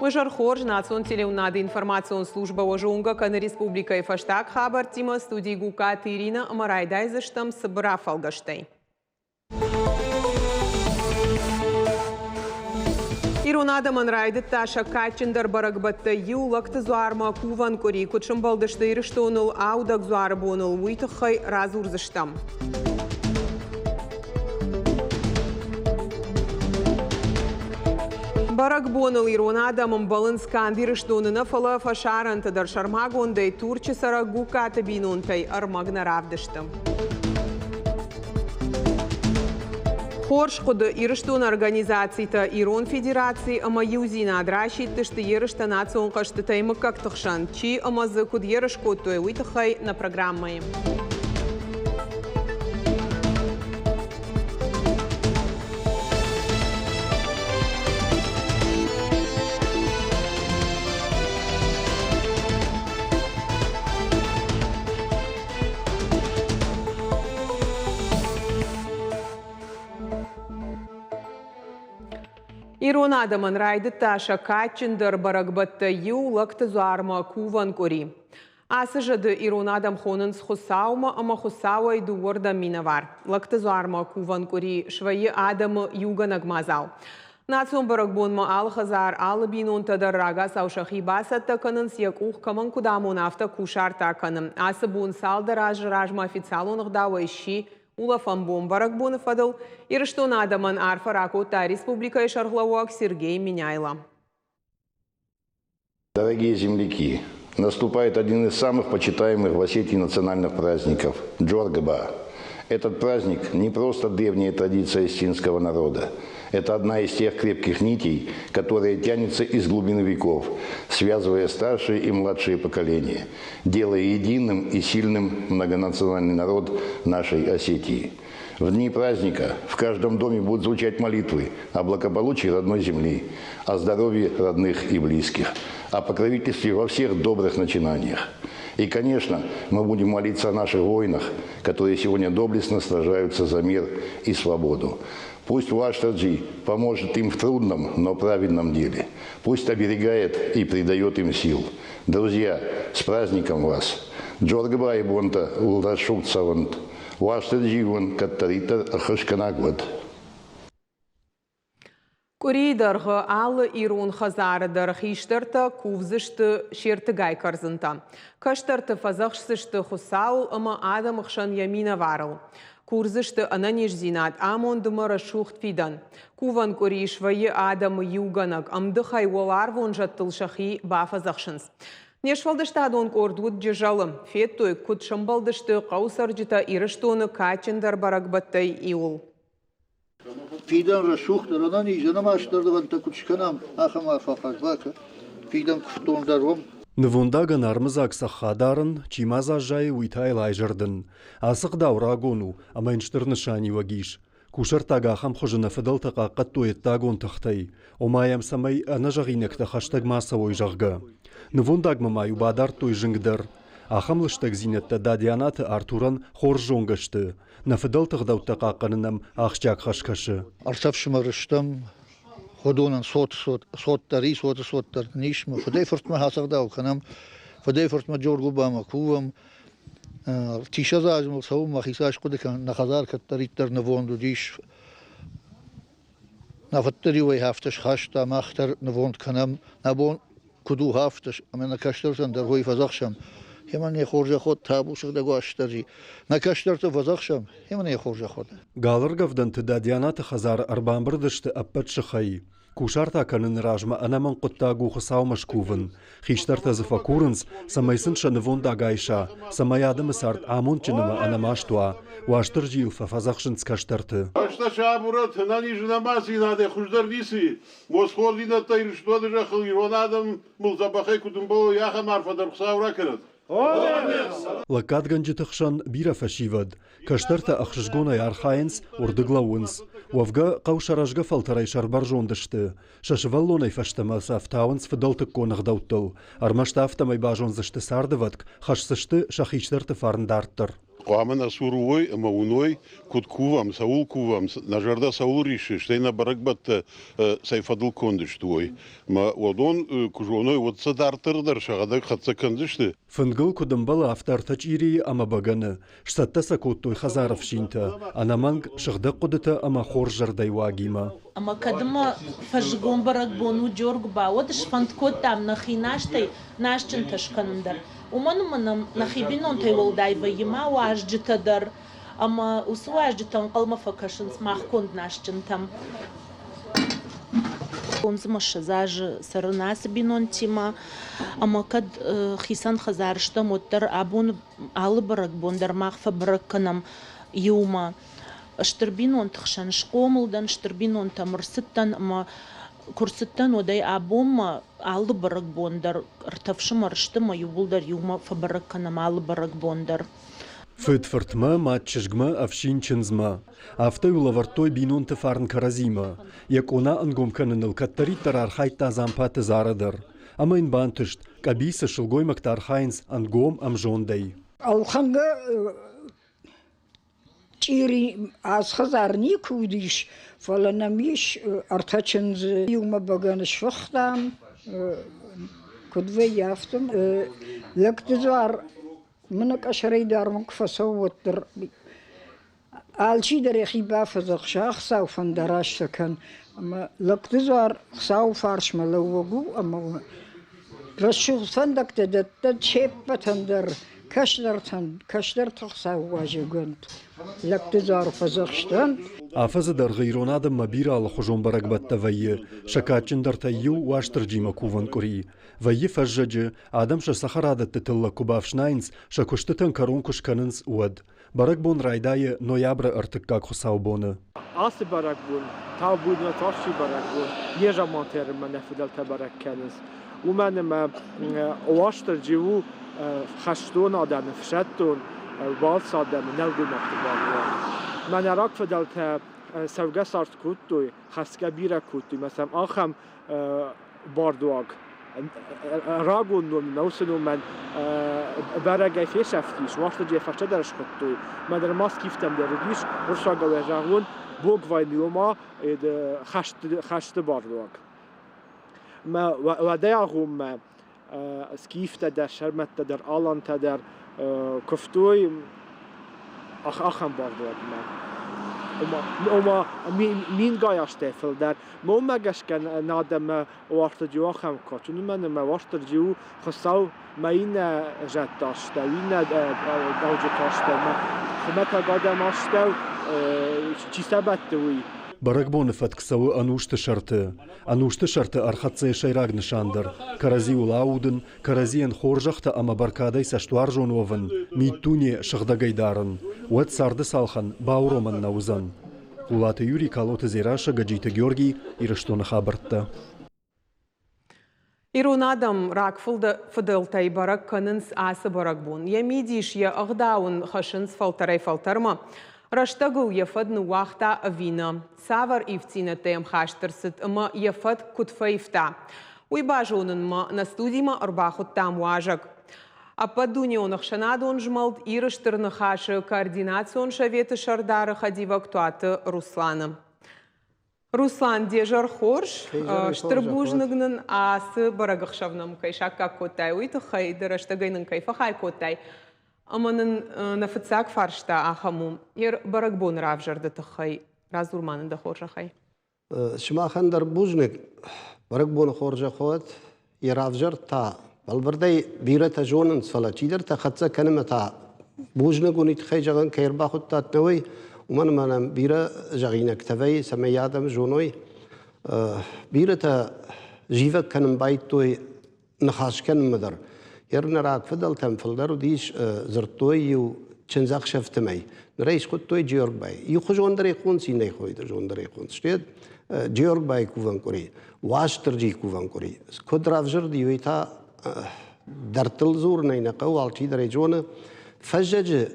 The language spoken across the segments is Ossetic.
Уызӕр хорз национ телеуынады информацион службӕ уӕ зонгӕ кӕны республикӕйы фӕстаг хабӕрттимӕ студийы Гукаты Иринӕ ӕмӕ райдайдзыстӕм цыбыр афӕлгӕстӕй. Ирон адӕмӕн райдыдта сӕ кадджындӕр бӕрӕгбӕттӕй иу Лӕгты дзуармӕ кувӕн къуыри куыд сӕмбӕлдысты Ирыстоныл аудӕг дзуары боныл, уый тыххӕй радзурдзыстӕм. Бӕрӕгбоныл ирон адӕм ӕмбӕлынц канд Ирыстоны нӕ, фӕлӕ фӕсарӕнты дӕр сӕрмагондӕй Турчы цӕрӕг Гуккаты бинонтӕй ӕрмӕг нӕ равдысты. Хорз хъуыды Ирыстоны организацитӕ Ирон Федераци ӕмӕ Иудзинад расидтысты ерыстӕ национ хъӕзтытӕй мыггӕгты хсӕн. Чи ӕмӕ дзы куыд ерыс кодтой, уый тыххӕй нӕ программӕйы. Ирон адӕмӕн райдыдта сӕ кадджындӕр бӕрӕгбӕттӕй иу Лӕгты дзуармӕ кувӕн къуыри. Ацы зӕды ирон адӕм хонынц Хуыцаумӕ ӕмӕ Хуыцауӕй дыууӕрдӕм минӕвар. Лӕгты дзуармӕ кувӕн къуыри свӕййы адӕмы иугӕнӕг мадзал. Национ бӕрӕгбонмӕ алы хӕдзар, алы бинонтӕ дӕр рагацау сӕхи бацӕттӕ кӕнынц, йӕ къух кӕмӕн куыд амона, афтӕ кусарт акӕны. Ацы бон цалдӕр азы размӕ официалон ӕгъдауӕй сси улӕфӕн бон. Бӕрӕгбоны фӕдыл Ирыстоны адӕмӕн арфӕ ракодта республикӕйы сӕргълӕууӕг Сергей Меняйло. Дорогие земляки, наступает один из самых почитаемых в Осетии национальных праздников – Джоргаба. Этот праздник не просто древняя традиция осетинского народа. Это одна из тех крепких нитей, которая тянется из глубины веков, связывая старшие и младшие поколения, делая единым и сильным многонациональный народ нашей Осетии. В дни праздника в каждом доме будут звучать молитвы о благополучии родной земли, о здоровье родных и близких, о покровительстве во всех добрых начинаниях. И, конечно, мы будем молиться о наших воинах, которые сегодня доблестно сражаются за мир и свободу. Пусть Ваштаджи поможет им в трудном, но праведном деле. Пусть оберегает и придает им сил. Друзья, с праздником вас! Джоргбай Бонта Улрашукцавант. Уастырджи уын кӕддӕриддӕр ӕххуысгӕнӕг уӕд. Къуырийы дӕргъы алы ирон хӕдзары дӕр хистӕртӕ кувдзысты се ртыгай кӕрдзынтӕ. Кӕстӕрты фӕдзӕхсдзысты Хуыцауыл ӕмӕ адӕмы хсӕн йӕ минӕварыл. Курдзысты ӕнӕниздзинад, амонд ӕмӕ рӕсугъд фидӕн. Кувӕн къуыри свӕййы адӕмы иугӕнӕг, ӕмдыхӕй уӕларвон зӕдтыл сӕхи бафӕдзӕхсынц. Не сфӕлдыстадон къорд уыд Джызӕлы. Федтой, куыд сӕмбӕлдысты хъӕуы цӕрджытӕ Ирыстоны кадджындӕр бӕрӕгбӕттӕй иуыл. Фидӕн рӕсугъддӕр ӕнӕниз, ӕнӕмастдӕр куыд скӕнӕм, ахӕм арфӕ бакӕ. Фидӕн куывддон дӕр уӕм. Нывондагӕн армыдзаг цӕхх адарын, чи ма дзы аззайы, уый та йыл айзӕрдын. Ацы гъдау рагон у ӕмӕ йын стыр нысаниуӕг ис. Кусӕрттаг ахӕм хуызы нӕ фыдӕлтӕ хъахъхъӕдтой ӕддагон тыхтӕй, ома йӕм цӕмӕй ӕнӕзӕгъинӕгтӕ хӕстӕг ма цӕуой, зӕгъгӕ. Нывондагмӕ ма-иу бадардтой зынг дӕр. Ахӕм лыстӕгдзинӕдтӕ Дадианаты Артурӕн хорз зонгӕ сты. Нӕ фыдӕлты гъдӕуттӕ хъахъхъӕнын ӕм ахсджиаг хӕс кӕсы. Ӕртӕ фсымӕры стӕм, уыдонӕн цот, цот дӕр и, цоты цот дӕр ис. Фыдӕй-фыртмӕ хӕцӕгъдау кӕнӕм, фыдӕй-фыртмӕ Джоргуыбамӕ кувӕм. Ӕртиссӕдз азы мыл цӕуы, мӕхицӕй схъуыды кӕнын, нӕ хӕдзар кӕддӕриддӕр нывонд уыдис. Нӕ фыддӕр-иу ӕй афтӕ схаста, мах дӕр нывонд кӕнӕм, нӕ бон куыд у, афтӕ, ӕмӕ нӕ кӕстӕртӕн дӕр уый фӕдзӕхсӕм. Гъемӕ не хорзӕх уӕд, табу сыгъдӕг Уастырджи. Нӕ кӕстӕрты фӕдзӕхсӕм, гъемӕ не хорзӕх уӕд. Галыргӕвдӕнты Дадианаты хӕдзары ӕрбамбырд сты ӕппӕт сыхӕй. Кусарт акӕныны размӕ ӕнӕмӕнг хъуыддаг у Хуыцаумӕ скувын. Хистӕртӕ дзы фӕкурынц, цӕмӕй сын сӕ нывондаг айса, цӕмӕй адӕмы цард амондджын ӕмӕ ӕнӕмаст уа. Уастырджийыл фӕфӕдзӕхсынц кӕстӕрты. Фӕстӕ сабурад ӕнӕниздзинадӕй хуыздӕр ницы и. Мосхордзинӕдтӕ Ирыстоны зӕххыл ирон адӕм мыл дзӕбӕхӕй куыд ӕмбӕлой, ахӕм арфӕ дӕр Хуыцау ракӕнӕд. Лӕггадгӕнджыты хсӕн бирӕ фӕсивӕд. Кӕстӕртӕ ӕхсызгонӕй архайынц, уырдыг лӕууынц. Уӕвгӕ, хъӕу сӕ рӕзгӕ фӕлтӕрӕй сӕрбӕрзонд сты. Сӕ сывӕллонӕй фӕстӕмӕ сӕ ӕфтауынц фыдӕлтыккон ӕгъдӕуттыл. Ӕрмӕст афтӕмӕй базондзысты цардывӕтк, хӕсдзысты сӕ хистӕрты фарн дарддӕр. Хъуамӕ нӕ цуры уой ӕмӕ уыной, куыд кувӕм, цӕуыл кувӕм, нӕ зӕрдӕ цӕуыл риссы, стӕй нӕ бӕрӕгбӕттӕ цӕй фӕдыл конд сты, уой. Ӕмӕ уыдон куы зоной, уӕд сӕ дарддӕр дӕр сӕхӕдӕг хӕццӕ кӕндзысты. Фынгыл куыд ӕмбӕлы, афтӕ ӕртӕ чъирийы ӕмӕ бӕгӕны. Сцӕттӕ сӕ кодтой хӕдзары ӕфсинтӕ, ӕнӕмӕнг, сыгъдӕг хъуыдытӕ ӕмӕ хорз зӕрдӕйы уагимӕ. Ӕмӕ кӕдмӕ фӕззыгон бӕрӕгбон у Джоргуыба, уӕд сфӕнд кодтам нӕхи настӕй насджынтӕ скӕнын дӕр. Уымӕн ӕмӕ нӕм нӕхи бинонтӕй уӕлдай вӕййы ма уазджытӕ дӕр, ӕмӕ уыцы уазджытӕ ӕнхъӕлмӕ фӕкӕсынц мах конд насджынтӕм. Фондзмӕ 20 азы цӕрын ацы бинонтимӕ, ӕмӕ кӕд хицӕн хӕдзар стӕм, уӕддӕр абон алы бӕрӕгбон дӕр мах фӕбӕрӕг кӕнӕм иумӕ. Стыр бинонты хсӕн схъомыл дӕн, стыр бинонтӕм ӕрцыдтӕн ӕмӕ куы рцыдтӕн, уӕдӕй абонмӕ алы бӕрӕгбон дӕр ӕртӕ фсымӕр сты ӕмӕ иууылдӕр иумӕ фӕбӕрӕг кӕнӕм алы бӕрӕгбон дӕр. Фыд фыртмӕ, мад чызгмӕ, ӕфсин чындзмӕ. Афтӕ-иу лӕвӕрдтой бинонты фарн кӕрӕдзимӕ. Йӕ къона ӕнгом кӕныныл кӕддӕриддӕр архайдта Дзампаты Зара дӕр. Ӕмӕ йын бантыст, къӕбицы сылгоймӕгтӕ архайынц ӕнгом ӕмзондӕй. Ӕлхӕнгӕ чъири ацы хӕдзар никуы уыдис, фӕлӕ нӕм ис ӕртӕ чындзы. Иумӕ бӕгӕны сфыхтам, куыд вӕййы, афтӕ. Лӕгты дзуар мын къӕсӕрӕй дӕр мын куы фӕцӕуы, уӕддӕр алчидӕр йӕхи бафӕдзӕхсы, ӕхцау фӕндараст кӕн. Ӕмӕ лӕгты дзуар Хуыцауы фарсмӕ лӕууӕг у ӕмӕ рӕсугъд фӕндӕгтӕ дӕттӕд се ппӕтӕн дӕр, кӕстӕртӕн, кӕстӕрты Хуыцауы уазӕгӕнт, лӕгты дзуар фӕдзӕхстӕнт. Афӕдзы дӕргъы ирон адӕммӕ бирӕ алыхуызон бӕрӕгбӕттӕ вӕййы. Сӕ кадджындӕртӕй иу Уастырджимӕ кувӕн къуыри. Вӕййы фӕззӕджы, адӕм сӕ цӕхӕрадӕтты тыллӕг куы бафснайынц, сӕ куыстытӕн кӕрон куы скӕнынц, уӕд. Бӕрӕгбон райдайы ноябры ӕртыккаг хуыцаубоны. Ацы бӕрӕгбон табуйнаг ацы бӕрӕгбон незаманты ӕрмӕ нӕ фыдӕлтӕ бӕрӕг кӕнынц. Уымӕн ӕмӕ Уастырджи у хӕстон адӕмы, ӕфсӕддон балц адӕмы, нӕлгоймӕгты бардуаг. Мӕнӕ рагфыдӕлтӕ цӕугӕ цард кодтой, хӕсгӕ бирӕ кодтой, мӕ сӕм ахӕм бардуаг рагон номимӕ, уыцы номӕн бӕрӕгӕй фесӕфтис, Уастырджийӕ фӕстӕдӕр схуыдтой. Мӕнӕ ма скифтӕм дӕр уыдис, уырыссагау зӕгъон, бог войны, ома хӕсты бардуаг. Мӕ уӕдӕй агъоммӕ скифтӕ дӕр, сӕрмӕттӕ дӕр, алантӕ дӕр куывтой ахӕм бардуагмӕ. Ома мингай азтӕй фылдӕр. Уымӕ гӕсгӕ нӕ адӕммӕ Уастырджи у ахӕм кадджын, уымӕн ӕмӕ Уастырджи у Хуыцау мӕ иннӕ зӕдты астӕу, иннӕ дауджыты астӕу, мӕ хуымӕтӕг адӕм астӕу чи сӕ бӕтты, уый. Бӕрӕгбоны фӕтк цӕуы ӕнусты сӕрты. Ӕнусты сӕрты ӕрхӕццӕ йӕ сӕйраг нысан дӕр – кӕрӕдзиуыл аудын, кӕрӕдзийӕн хорзӕхтӕ ӕмӕ бӕркадӕй цӕстуарзон уӕвын, миддуне сыгъдӕгӕй дарын. Уӕд царды цалхӕн бауромӕн нӕ уыдзӕн. Хъулаты Юрий, Калоты Дзерассӕ, Гӕджиты Георгий, Ирыстоны хабӕрттӕ. Ирон адӕм рагфыдӕлтӕй бӕрӕг кӕнынц ацы бӕрӕгбон. Йӕ мидис, йӕ ӕгъдау ын хӕссынц фӕлтӕрӕй-фӕлтӕрмӕ. Рӕстӕгыл йӕ фӕд ныууагъта ӕви нӕ? Цавӕр ивддзинӕдтӕ йӕм хаст ӕрцыд ӕмӕ йӕ фӕд куыд фӕивта? Уый базонынмӕ нӕ студимӕ ӕрбахуыдтам уазӕг. Ӕппӕтдунеон ӕхсӕнадон змӕлд Иры Стыр Ныхас-ы координацион советы сӕрдары хӕдивӕг Туаты Русланы. Руслан, де зӕр хорз. Стыр бузныг нын ацы бӕрӕг ӕхсӕв нӕм кӕй саккаг кодтай, уый тыххӕй, дӕ рӕстӕгӕй нын кӕй фӕхай кодтай. Ӕмӕ нын нӕ фыццаг фарста ахӕм у. Йе бӕрӕгбоны равзӕрды тыххӕй радзур ма нын дӕ хорзӕхӕй. Сымахӕн дӕр бузныг. Бӕрӕгбоны хорзӕх уӕд. Йӕ равзӕрд та бӕлвырдӕй бирӕтӕ зонынц, фӕлӕ чидӕртӕ хӕццӕ кӕны ӕмӕ та бузныг уын тыххӕй зӕгъын кӕй ӕрбахуыдтат нӕ уый, уымӕн ӕмӕ нӕм бирӕ зӕгъинӕгтӕ вӕййы, цӕмӕй адӕм зоной. Бирӕтӕ зивӕг кӕнын байдыдтой ныхас кӕнынмӕ дӕр. Йе нӕ рагфыдӕлтӕм фылдӕр уыдис, дзырдтой-иу чындзӕхсӕвтымӕй. Ныр ӕй схуыдтой Джиоргбай. Иухуызондӕрӕй хонц, иннӕ хуызондӕрӕй хонц. Стӕй Джиоргбайы кувӕн къуыри. Уастырджийы кувӕн къуыри. Куыд равзӕрди, уый та дӕрдтыл дзурынӕй нӕ хъӕуы, алчидӕр ӕй зоны. Фӕззӕджы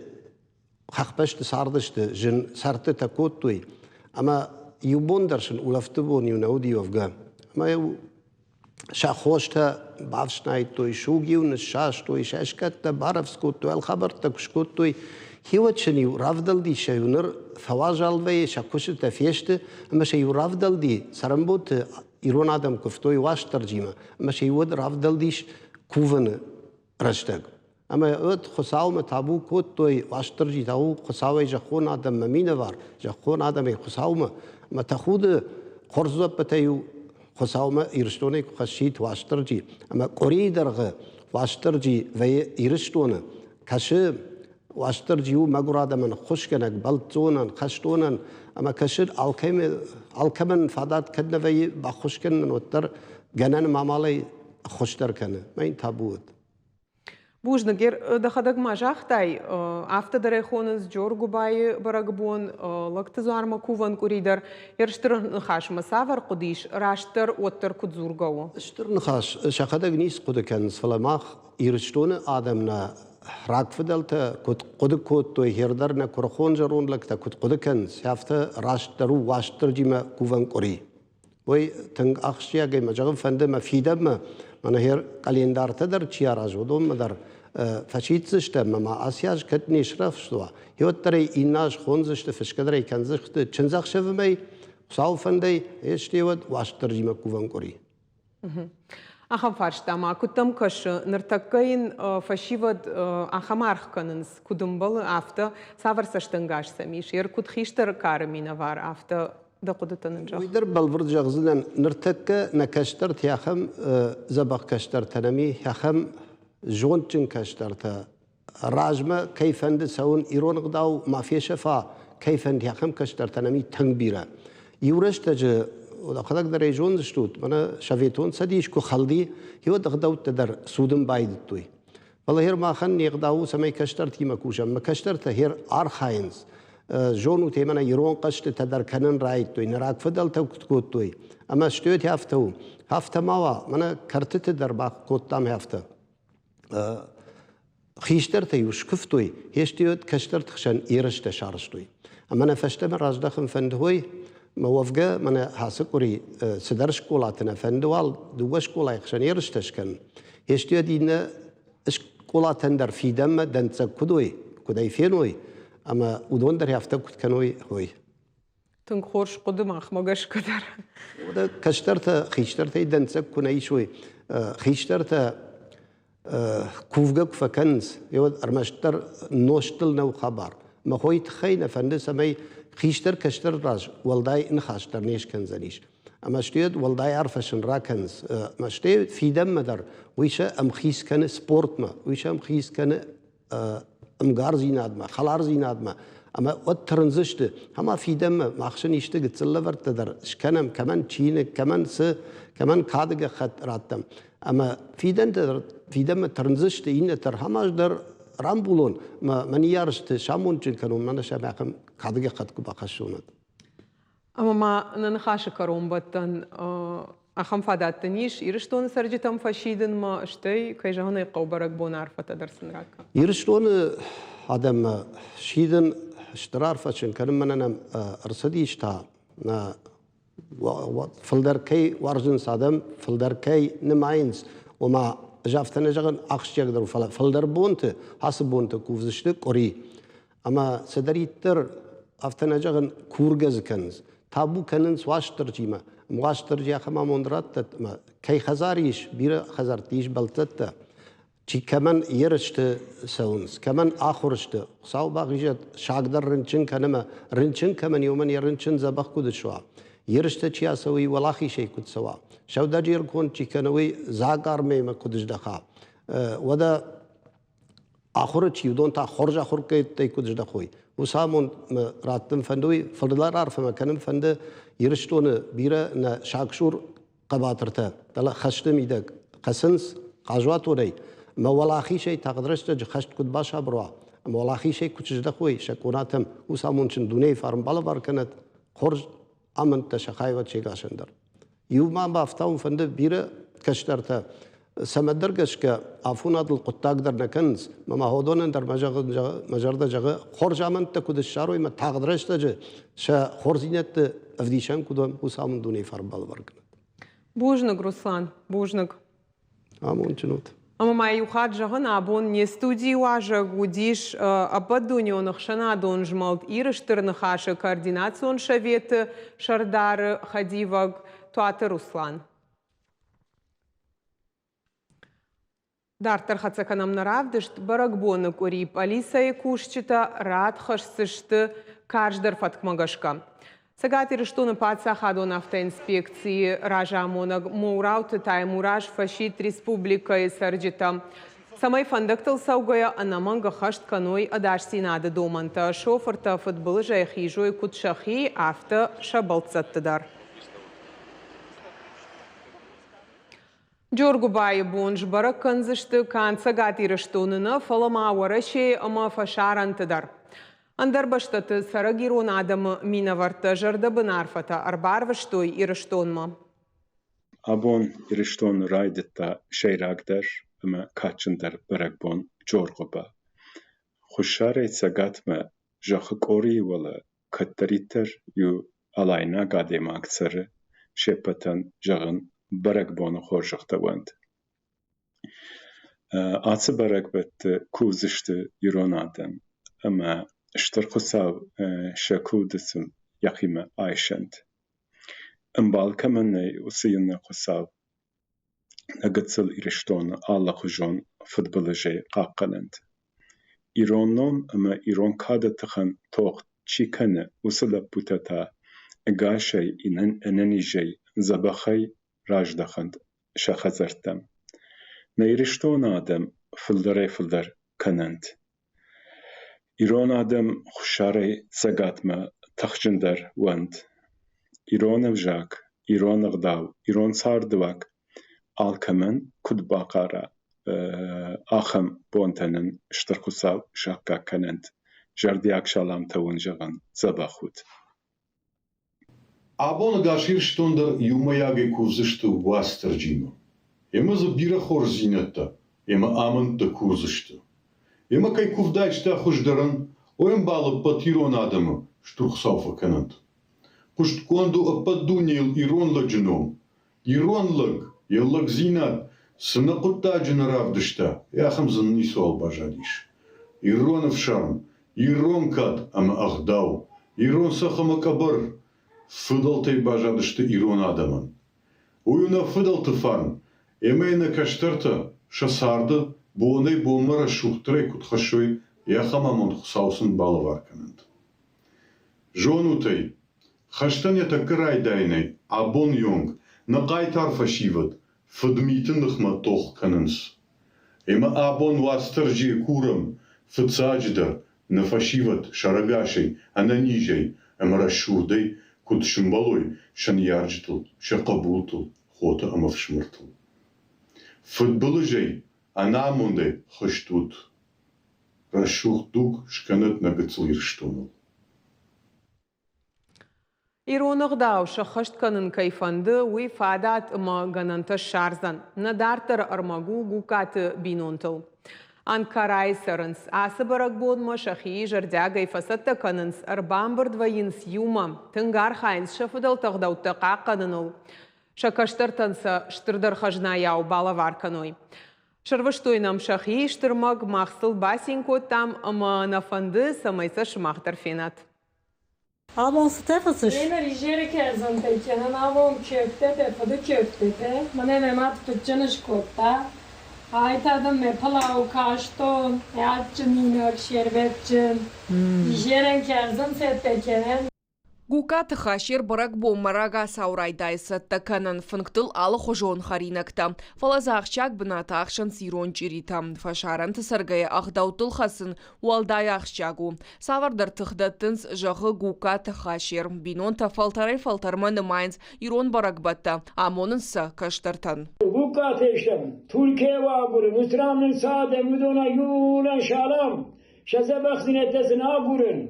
хӕхбӕсты цардысты, зын цӕрдтытӕ кодтой, ӕмӕ иу бон дӕр сын улӕфты бон-иу нӕ уыди уӕвгӕ. Ӕмӕ-иу сӕ хостӕ бафснайдтой, суг-иу ныссастой, сӕ скъӕттӕ барӕвдз кодтой, алхабӕрттӕ куы скодтой. Хиуӕт сын-иу равдӕлди сӕ-иу ныр фӕуазал вӕййы, сӕ куыстытӕ фесты, ӕмӕ сӕ-иу равдӕлди цӕрӕнбонты ирон адӕм куывтой Уастырджимӕ, ӕмӕ сӕ-иу уӕд равдӕлдис кувыны рӕстӕг. Ӕмӕ уӕд Хуыцаумӕ табу кодтой, Уастырджи та у Хуыцауӕй зӕххон адӕммӕ минӕвар, зӕххон адӕмӕй Хуыцаумӕ. Ӕмӕ тӕхуды хорз дзуӕппытӕ-иу Хуыцаумӕ Ирыстонӕй куы хӕссид Уастырджи. Ӕмӕ къуырийы дӕргъы Уастырджи вӕййы Ирыстоны, кӕсы Уастырджи у мӕгуыр адӕмӕн ӕххуысгӕнӕг, бӕлццонӕн, хӕстонӕн ӕмӕ кӕсы алкӕмӕн фадат кӕд нӕ вӕййы баххуыс кӕнынӕн, уӕддӕр гӕнӕн амалӕй ӕххуыс дӕр кӕны. Мӕ йын табу уӕд. Бузныг, дӕхӕдӕг ма загътай, афтӕ дӕр ӕй хонынц Джоргуыбайы бӕрӕгбон, Лӕгты дзуармӕ кувӕн къуыри дӕр. Йе стыр ныхасмӕ цавӕр хъуыды ис, растдӕр уӕддӕр куыд дзургӕ у? Стыр ныхас сӕхӕдӕг ницы хъуыды кӕнынц, фӕлӕ мах Ирыстоны адӕм нӕ рагфыдӕлтӕ куыд хъуыды кодтой, хердӕр нӕ куырыхон зӕронд лӕгтӕ куыд хъуыды кӕнынц, афтӕ растдӕр у Уастырджимӕ кувӕн къуыри. Уый тынг ахсджиагӕй мӕ зӕгъын фӕнды мӕ фидӕнмӕ, мӕнӕ хер къӕлиндартӕ дӕр чи аразы, уыдонмӕ дӕр фӕсиддзыстӕм ӕмӕ ма ацы аз кӕд не срӕхст уа, уӕддӕр ӕй иннӕ аз хондзысты, фысгӕ дӕр ӕй кӕндзысты чындзӕхсӕвы мӕй, Хуыцауы фӕндӕй, ӕсте уӕд Уастырджимӕ кувӕн къуыри. Ахӕм фарста ма куыд дӕм кӕсы, ныртӕккӕ йын фӕсивӕд ахӕм аргъ кӕнынц, куыд ӕмбӕлы, афтӕ цавӕр цӕстӕнгас сӕм ис? Ер куыд хистӕр кары минӕвар, афтӕ дӕ хъуыдытӕ нын зӕгъ. Уый дӕр бӕлвырд зӕгъдзынӕн, ныртӕккӕ нӕ кӕстӕртӕ ахӕм дзӕбӕх кӕстӕртӕ нӕм и, ахӕм зондджын кӕстӕртӕ, размӕ кӕй фӕнды цӕуын, ирон ӕгъдау ма фесӕфа, кӕй фӕнды, ахӕм кӕстӕртӕ нӕм и тынг бирӕ. Иу рӕстӕджы, ӕхӕдӕг дӕр ӕй зондзыстут, мӕнӕ Советон Цӕдис куы хӕлди, уӕд ӕгъдӕуттӕ дӕр цудын байдыдтой. Фӕлӕ хер махӕн не гъдау у, цӕмӕй кӕстӕртимӕ кусӕм. Мӕ кӕстӕртӕ хер архайынц. Зонут, мӕнӕ ирон хъӕзтытӕ дӕр кӕнын райдыдтой, нӕ рагфыдӕлтӕ куыд кодтой. Ӕмӕ стӕй афтӕ у. Афтӕ ма уа, мӕнӕ кӕртыты дӕр бакодтам афтӕ. Хистӕртӕ-иу скуывтой, хестиуӕд кӕстӕрты хсӕн ерыстӕ сарӕзтой. Ӕмӕ нӕ фӕстӕмӕ раздӕхын фӕнды уой, мӕ уӕвгӕ мӕнӕ ацы къуыри цыдӕр скъолаты нӕ фӕнды уал дыууӕ скъолайы хсӕн ерыстӕ скӕнын. Хестиуӕд иннӕ скъолатӕн дӕр фидӕнмӕ дӕнцӕг куыд уой, куыд ӕй феной, ӕмӕ уыдон дӕр афтӕ куыд кӕной, уой. Тынг хорз хъуыды махмӕ гӕсгӕ дӕр. Уӕдӕ кӕстӕртӕ хистӕртӕй дӕнцӕг куы нӕ исой, хистӕртӕ кувгӕ куы фӕкӕнынц, уӕд ӕрмӕстдӕр нозтыл нӕу хабар. Мӕ хойы тыххӕй нӕ фӕнды, цӕмӕй хистӕр кӕстӕр раз уӕлдай ныхас дӕр не скӕндзӕнис. Ӕмӕ стӕй уӕлдай арфӕ сын ракӕнынц. Ӕмӕ стӕй фидӕнмӕ дӕр уый сӕ ӕмхиц кӕны спортмӕ, уый сӕ ӕмхиц кӕны ӕмгардзинадмӕ, хӕлардзинадмӕ ӕмӕ уӕд тырндзысты, ӕмӕ фидӕнмӕ мах сын исты гыццыл лӕвӕрттӕ дӕр скӕнӕм, кӕмӕн чиныг, кӕмӕн цы, кӕмӕн кады гӕххӕтт раттӕм. Ӕмӕ фидӕнмӕ тырндзысты иннӕтӕ ӕрхӕмаз дӕр рамбулон, мӕ мӕ ныййарджыты самондджын кӕнон, мӕнӕ сӕм ахӕм кады гӕххӕтт куы бахӕссон, уӕд. Ӕмӕ ма нӕ ныхасы кӕронбӕттӕн ахӕм фадат дын ис Ирыстоны цӕрджытӕм фӕсидынмӕ, стӕй, кӕй зӕгъын ӕй хъӕуы, бӕрӕгбоны арфӕтӕ дӕр сын ракӕн. Ирыстоны адӕммӕ сидын стыр арфӕ сын кӕнын мӕнӕ нӕм ӕрцыдис та нӕ фылдӕр кӕй уарзынц адӕм, фылдӕр кӕй нымайынц, ома ӕз афтӕ нӕ зӕгъын ахсджиагдӕр у, фӕлӕ фылдӕр бонты, ацы бонты кувдзысты къуыри. Ӕмӕ цыдӕриддӕр афтӕ нӕ зӕгъын, кургӕ дзы кӕнынц, табу кӕнынц Уастырджимӕ. Уастырджи ахӕм амонд раттӕд, ӕмӕ кӕй хӕдзар ис, бирӕ хӕдзӕртты ис бӕлццӕттӕ, чи кӕмӕн ерысты цӕуынц, кӕмӕн ахуыр сты. Хуыцау бахизӕд, саг дӕр рынчын кӕны ӕмӕ рынчын кӕмӕн и, уымӕн йӕ рынчын дзӕбӕх куыд суа. Ерыстӕ чи ацӕуы, уый уӕлахизӕй куыд цӕуа. Сӕудӕджер конд чи кӕны, уый дзаг армӕймӕ куыд здӕха. Уӕдӕ ахуыры чи, уыдон та хорз ахуыргӕндтӕй куыд здӕхой, уыцы амонд мӕ раттын фӕнды, уый фылдӕр арфӕмӕ кӕнын фӕнды Ирыстоны бирӕ нӕ сагсур хъӕбатыртӕ, фӕлӕ хӕсты мидӕг хӕцынц хъазуатонӕй, ӕмӕ уӕлахизӕй тагъд рӕстӕджы хӕст куыд басабыр уа, ӕмӕ уӕлахизӕй куыд сыздӕхой сӕ къонатӕм, уыцы амондджын дунейы фарн балӕвар кӕнӕд, хорз амӕндтӕ сӕ хайуат сегасӕн дӕр. Иу ма бафтауын фӕнды бирӕ кӕстӕртӕ цӕмӕдӕр гӕсгӕ афонадыл хъуыддаг дӕр нӕ кӕнынц. Мӕ ма уыдонӕн дӕр мӕ зӕрдӕ зӕгъы, хорз амӕндтӕ куыд ссарой мӕ тагъд рӕстӕджы сӕ хорздзинӕдты ӕвдисӕн куыд уӕм, уыцы амонд дунейы фарн балӕвар кӕнӕд. Бузныг, Руслан, бузныг. Амондджын ут. Ӕмӕ ма иу хатт зӕгъын, абон не студийы уазӕг уыдис ӕппӕтдунеон ӕхсӕнадон змӕлд Иры Стыр Ныхас-ы координацион советы сӕрдары хӕдивӕг Туаты Руслан. Дарддӕр хӕццӕ кӕнӕм нӕ равдыст. Бӕрӕгбоны къуыри пъӕлицӕйы кусджытӕ рад хӕсдзысты карздӕр фӕткмӕ гӕсгӕ. Цӕгат Ирыстоны паддзахадон автоинспекцийы разамонӕг Моурауты Таймураз фӕсидт республикӕйы цӕрджытӕм, цӕмӕй фӕндӕгтыл цӕугӕйӕ ӕнӕмӕнг ӕххӕст кӕной ӕдасдзинады домӕнтӕ, шофыртӕ фыдбылызӕй хизой куыд сӕхи, афтӕ сӕ бӕлццӕтты дӕр. Джоргуыбайы бон сбӕрӕг кӕндзысты канд Цӕгат Ирыстоны нӕ, фӕлӕ ма Уӕрӕсейы ӕмӕ фӕсарӕнты дӕр. Ӕндӕр бӕстӕты цӕрӕг ирон адӕмы минӕвӕрттӕ зӕрдӕбын арфӕтӕ ӕрбарвыстой Ирыстонмӕ. Абон Ирыстоны райдыдта сӕйрагдӕр ӕмӕ кадджындӕр бӕрӕгбон Джоргуыба. Хуссарӕй Цӕгатмӕ зӕххы къорийы уӕлӕ кӕддӕриддӕр иу алайнаг адӕймаг цӕры, се ппӕтӕн, зӕгъын, бӕрӕгбоны хорзӕхтӕ уӕнт. Ацы бӕрӕгбӕтты кувдзысты ирон адӕм ӕмӕ Стыр Хуыцау сӕ куывды сын йӕхимӕ айсӕнт. Ӕмбал кӕмӕн нӕй, уыцы иунӕг Хуыцау нӕ гыццыл Ирыстоны алыхуызон фыдбылызӕй хъахъхъӕнӕнт. Ирон ном ӕмӕ ирон кады тыххӕн тох чи кӕны, уыцы лӕппутӕ та ӕгасӕй, ӕнӕнизӕй, дзӕбӕхӕй раздӕхӕнт сӕ хӕдзӕрттӕм. Нӕ Ирыстоны адӕм фылдӕрӕй-фылдӕр кӕнӕнт. Ирон адӕм Хуссарӕй Цӕгатмӕ тыхджындӕр уӕнт. Ирон ӕвзаг, ирон ӕгъдау, ирон цардыуаг алкӕмӕн куыд бахъара, ахӕм бонтӕ нын Стыр Хуыцау саккаг кӕнӕнт. Зӕрдиаг саламтӕ уын зӕгъын, дзӕбӕх ут! Абон ӕгас Ирыстон дӕр иумӕйагӕй кувдзысты Уастырджимӕ. Ӕмӕ дзы бирӕ хорздзинӕдтӕ ӕмӕ амӕндтӕ курдзысты. Ӕмӕ кӕй куывд айста хуыздӕрӕн, уый ӕмбал ӕппӕт ирон адӕмы Стыр Хуыцау фӕкӕнӕнт. Хъуыстгонд у ӕппӕт дунейыл ирон лӕджы ном. Ирон лӕг, йӕ лӕгдзинад цы нӕ хъуыддаджы нӕ равдыста, ахӕм дзы ницуал баззадис. Ирон ӕфсарм, Ирон кад ӕмӕ ӕгъдау, ирон цӕхх ӕмӕ къӕбӕр фыдӕлтӕй баззадысты ирон адӕмӕн. Уый у нӕ фыдӕлты фарн, ӕмӕ йын нӕ кӕстӕртӕ сӕ царды бонӕй-бонмӕ рӕсугъддӕрӕй куыд хӕссой, ахӕм амонд Хуыцау сын балӕвар кӕнӕнт. Зонут ӕй, хӕстӕн йӕ тӕккӕ райдайӕнӕй абоны онг нӕ хъайтар фӕсивӕд фыдмиты ныхмӕ тох кӕнынц. Ӕмӕ абон Уастырджийы курӕм, фыццаджыдӕр, нӕ фӕсивӕд сӕрӕгасӕй, ӕнӕнизӕй ӕмӕ рӕсугъдӕй куыд сымбӕлой сӕ ныййарджытыл, сӕ хъӕбултыл, хоты ӕмӕ фсымӕртыл. Фыдбылызӕй, ӕнамондӕй хызт ут. Рӕсугъд дуг скӕнӕд нӕ гыццыл Ирыстоныл. Ирон ӕгъдау сӕххӕст кӕнын кӕй фӕнды, уый фадат ӕмӕ гӕнӕнтӕ ссардзӕн. Нӕ дарддӕры ӕрмӕг у Гуккаты бинонтыл. Анкарайы цӕрынц. Ацы бӕрӕгбонмӕ сӕхи зӕрдиагӕй фӕцӕттӕ кӕнынц, ӕрбамбырд вӕййынц иумӕ, тынг архайынц сӕ фыдӕлты ӕгъдӕуттӕ хъахъхъӕныныл. Сӕ кӕстӕртӕн сӕ стырдӕр хӕзнайау балӕвар кӕной. Сӕрвыстой нӕм сӕхи стырмӕг, мах сыл бацин кодтам ӕмӕ нӕ фӕнды, цӕмӕй сӕ сымах дӕр фенат. Абон цытӕ фыцыс? Ӕмӕ изӕры кӕрдзынтӕй кӕнын абон кӕфтытӕ, фыды кӕфтытӕ. Мӕнӕ мӕ мад фыдджын скодта. Ай та дын мӕ пылау кастон, адджынинаг, шербетджын. Изӕрӕн кӕрдзын цӕттӕ кӕнӕн. Гукаты Хасер бӕрӕгбонмӕ рагацау райдайы цӕттӕ кӕнын фынгтыл алыхуызон хӕринӕгтӕ, фӕлӕ дзы ахсджиаг бынат ахсынц ирон чъиритӕ. Фӕсарӕнты цӕргӕйӕ ӕгъдӕуттыл хӕцын уӕлдай ахсджиаг у. Цавӕрдӕр тых дӕттынц, зӕгъы Гуккаты Хасер. Бинонтӕ фӕлтӕрӕй-фӕлтӕрмӕ нымайынц ирон бӕрӕгбӕттӕ, амонынц сӕ кӕстӕртӕн. Гуккатӕ стӕм, Туркӕй агурын, уыцыран нын цы адӕм, уыдонӕй иуылӕн салам, сӕ дзӕбӕхдзинӕдтӕ сын агурын.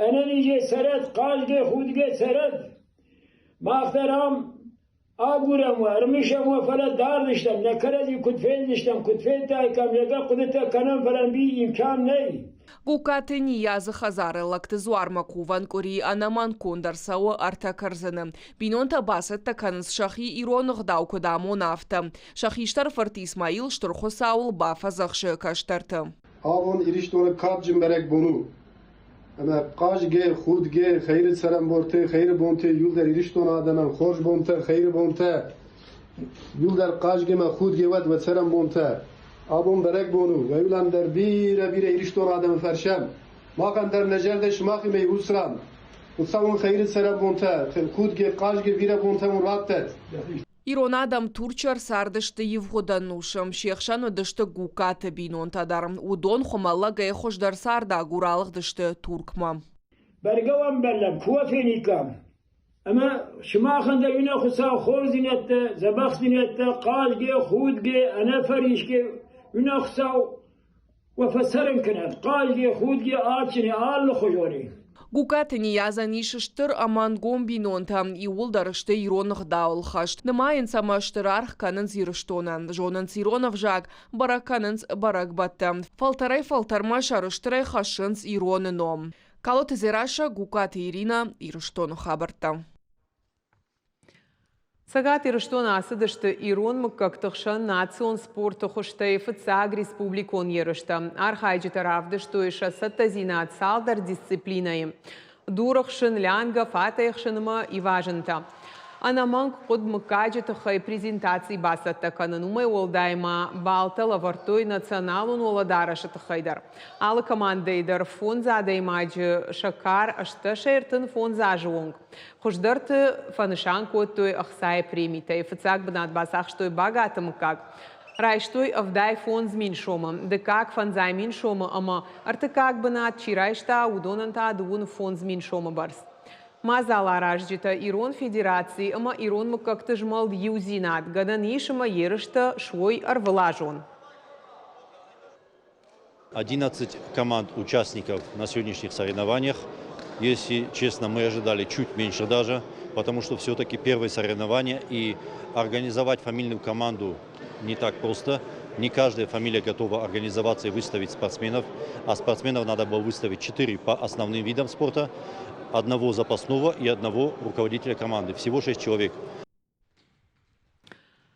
Ӕнӕнизӕй цӕрӕд, хъазгӕ, худгӕ цӕрӕд. Мах дӕр ам агурӕм уӕ, ӕрымысӕм уӕ, фӕлӕ дард стӕм, нӕ кӕрӕдзи куыд фендзыстӕм, куыд федтаиккам, зӕгъгӕ, хъуыдытӕ кӕнӕм, фӕлӕ имкан нӕй. Гугкаты Ниязы хӕдзары Лӕгты дзуармӕ кувӕн къуыри ӕнӕмӕнг конд ӕрцӕуы ӕртӕ кӕрдзыны. Бинонтӕ бацӕттӕ кӕнынц сӕхи ирон ӕгъдау куыд амона, афтӕ. Сӕ хистӕр фырт Исмаил Стыр Хуыцауыл бафӕдзӕхсы кӕстӕрты. Абон Ирыстоны кадджын бӕрӕгбон у. Ӕмӕ хъазгӕ, худгӕ, хӕры цӕрӕнбонты, хӕры бонты иуылдӕр Ирыстоны адӕмӕн хорз бонтӕ, хӕры бонтӕ. Иуылдӕр хъазгӕ ӕмӕ худгӕ уӕд уӕ цӕрӕнбонтӕ. Абон бӕрӕгбон у, уӕ дӕр бирӕ-бирӕ Ирыстоны адӕмы фӕрсӕм. Махӕн дӕр нӕ зӕрдӕ сымахимӕ и уыцы ран. Хуыцау уын хӕры цӕрӕнбонтӕ, худгӕ, хъазгӕ бирӕ бонтӕ уын раттӕд. Ирон адӕм Турчы ӕрцардысты ивгъуыд ӕнусы. Се хсӕн уыдысты Гугкаты бинонтӕ дӕр. Уыдон Хуымӕллӕгӕй хуыздӕр цардагур алыгъдысты Туркмӕ. Бӕргӕ уӕм бӕллӕм, куы фениккам. Ӕмӕ сымахӕн дӕр иннӕ Хуыцау хорздзинӕдтӕ, дзӕбӕхдзинӕдтӕ, хъазгӕ, худгӕ, ӕнӕфӕрисгӕ, иннӕ Хуыцау уӕ фӕцӕрын кӕнӕд хъазгӕ, худгӕ, адджыны алыхуызоны. Гугкаты Ниязӕн ис стыр ӕмӕ ӕнгом бинонтӕ, иууылдӕр сты ирон ӕгъдауыл хӕст. Нымайынц ӕмӕ стыр аргъ кӕнынц Ирыстонӕн, зонынц ирон ӕвзаг, бӕрӕг кӕнынц бӕрӕгбӕттӕ. Фӕлтӕрӕй-фӕлтӕрмӕ сӕрыстырӕй хӕссынц ироны ном. Калоты Дзерассӕ, Гугкаты Иринӕ, Ирыстоны хабӕрттӕ. Цӕгат Ирыстоны ацыдысты ирон мыггӕгты хсӕн национ спорты хуызтӕй фыццаг республикон ерыстӕ. Архайджытӕ равдыстой сӕ цӕттӕдзинад цалдӕр дисциплинӕйы: дур ӕхсын, лӕнгӕ, фатӕй ӕхсын ӕмӕ ивазынтӕ. Ӕнӕмӕнг хъуыд мыггаджы тыххӕй презентаци бацӕттӕ кӕнын. Уымӕй уӕлдай ма баллтӕ лӕвӕрдтой националон уӕлӕдарӕсы тыххӕй дӕр. Алы командӕйы дӕр фондз адӕймаджы сӕ кар 35 азы онг. Хуыздӕрты фӕнысан кодтой ӕхцайы премитӕй. Фыццаг бынат бацахстой Багаты мыггаг. Райстой 75 мин сомы, дыккаг фӕндзай мин сомы ӕмӕ ӕртыккаг бынат чи райста, уыдонӕн та 55 мин сомы бӕрц. Мадзал аразджытӕ Ирон Федераци ӕмӕ ирон мыггӕгты змӕлд Иудзинад гӕнӕн ис ӕмӕ ерыстӕ суой ӕрвылазон. 11 команд участников на сегодняшних соревнованиях. Если честно, мы ожидали чуть меньше даже, потому что все-таки первые соревнования и организовать фамильную команду не так просто. Не каждая фамилия готова организоваться и выставить спортсменов, а спортсменов надо было выставить 4 по основным видам спорта, одного запасного и одного руководителя команды. Всего 6 человек.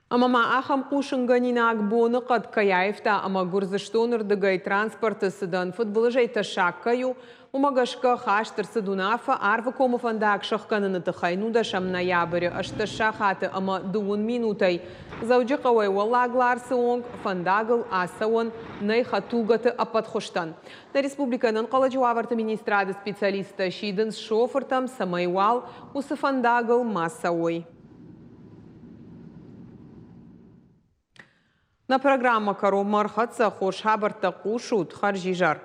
Ӕмӕ ма ахӕм хъусынгӕнинаг боныхъӕд кӕй аивта ӕмӕ Гуырдзыстоны рдыгӕй транспорты цыдӕн фыдбылызӕй тӕссаг кӕй у, уымӕ гӕсгӕ хаст ӕрцыд уынаффӕ Арвыкомы фӕндаг сӕхгӕныны тыххӕй нудӕсӕм ноябры 18 сахаты ӕмӕ дыууын минутӕй Дзӕуджыхъӕуӕй Уӕллаг Ларсы онг фӕндагыл ацӕуӕн нӕй хӕдтулгӕты ӕппӕт хуызтӕн. Нӕ республикӕйы ӕнӕнхъӕлӕджы уавӕрты министрады специалисттӕ сидынц шофыртӕм, цӕмӕй уал уыцы фӕндагыл ма цӕуой. Нӕ программӕ кӕронмӕ ӕрхӕццӕ. Хорз хабӕрттӕ хъусут. Хӕрзизӕр.